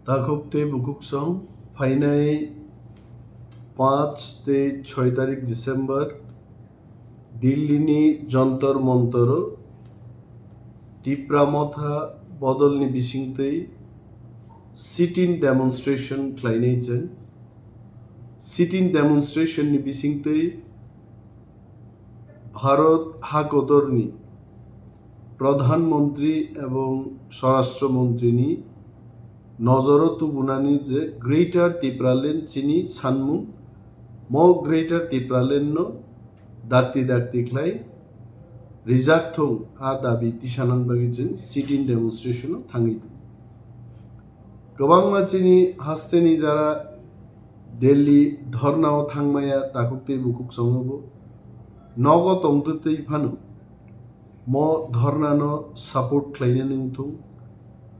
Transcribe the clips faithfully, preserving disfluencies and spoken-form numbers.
Takhuk tei bukhuk song phainai panch tei choi tarik December Delhi ni Jantar Mantar o Tipra Motha bodol ni bisingtwi sit-in demonstration khlainai chwng. Sit-in demonstration ni bisingtwi Bharat hakotor ni Pradhan Mantri ebong Swarashtra Mantri ni nojoro tubunani je Greater Tipraland chini sanmung, mo Greater Tipraland no dakti dakti khlai rijak thung, a dabi tisanang bagwi chwng sit-in demonstration o thangwi tongo. Kwbangma chini hasteni jara Delhi dhorna o thangmaya takhuk tei bukhuk chwngnobo nogo tongtwi twi phano mo dhorna no support khlainani wngthung.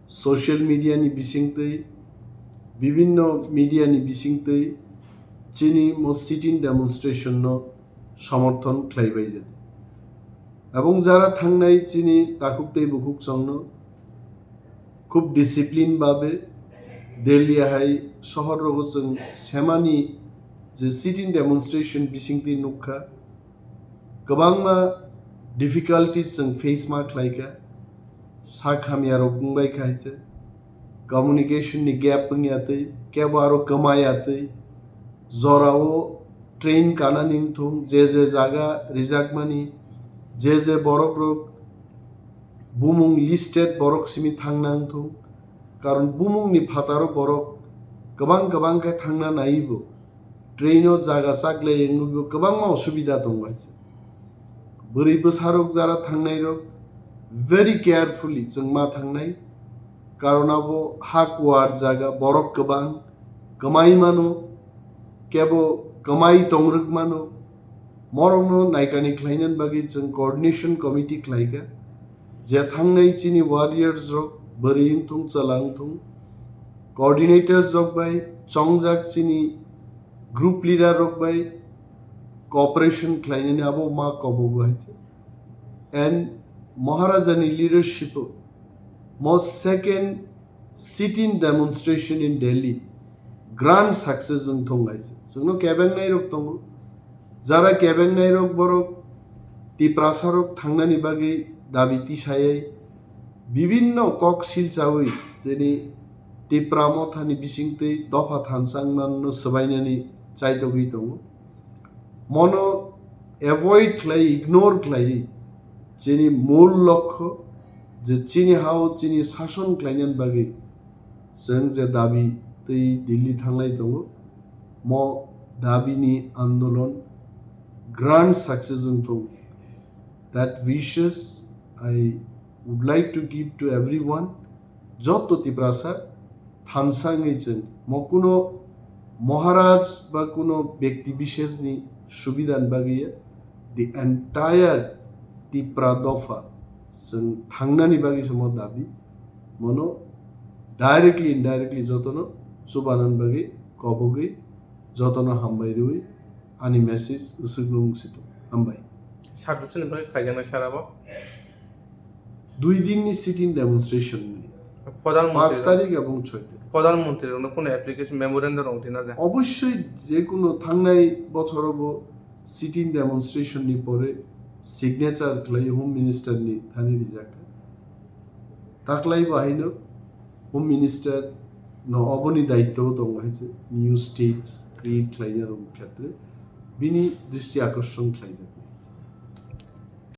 Social media ni bisingtwi, bibinno media ni bisingtwi chini mo sit-in demonstration no somorthon khlaibai jani. Ebong jara thangnai chini takhuk tei bukhuk chwngno khub discipline babe Delhi hai sohor rogo chwng semani je sit-in demonstration bisingtwi nukha, kwbangma difficulties chwng face ma khlaikha, sak hamya rok wngbai kha hai se, communication ni gap wngya twi, kebo aro kwmaya twi, jorao train kanani wngthung, je je jaga rijakmani, je je borok rok bumung listed borok simi thangna wngthung, karon bumung ni phataro borok kwbang kwbang khe thangna naibo, train o jaga chaklai wngwi bo kwbangma osubida tongo hai se. Bwrwi bwsarok jara thangnai rok very carefully chwng ma thangnai, karon abo ha kuar jaga borok kwbang kwmai mano, kebo kwmai tongrwk mano. Morokno naikani khlainani bagwi chwng coordination committee khlaikha, je thangnai chini warriors rok bwrwi wngthung chwla wngthung, coordinators rok bai chongjak chini group leader rok bai cooperation khlainani abo ma kobogo hai se. And Maharaja ni leadership o mo second sit-in demonstration in Delhi grand success wngthung hai se. Chwngno kebengnai rok tongo. Jara kebengnai rok borok Tiprasa rok thangnani bagwi dabi tisayai bibinno kok silchawi tini Tipra Mothani bisingtwi dopha thansa wngmanno swbainani chaitogwi tongo. Mono avoid khlai, ignore khlai chini mul lokho je chini hao chini sason khlainani bagwi chwng je dabi twi Delhi thanglai tongo, mo dabi ni andolon grand success wngthung. That wishes I would like to give to everyone. Joto Tiprasa thansa wngwi chwng mo kuno Maharaj ba kuno bekti bisheshni subidani bagwi ya, the entire Tipra dopha chwng thangnani bagwi se mo dabi. Mono directly, indirectly jotono chubanani bagwi kobogwi jotono hambai rwi ani message swkno wngsito. Hambai. Sar bwswkni bagwi khaijaknai sara bo? Dui dinni sit-in demonstration ni. Pradhan Mantri Panch rok, tarik ebong choi tarik. Pradhan Mantri rokno kuno application memorandum rok tina de? Obossoi je kuno thangnai bochoro bo sit-in demonstration ni pore signature khlai Home Minister ni thani rijak. Taklai bo haino Home Minister no oboni daityo tongo hai se new states create khlaina rok khetre bini dristi akorshon khlaijak.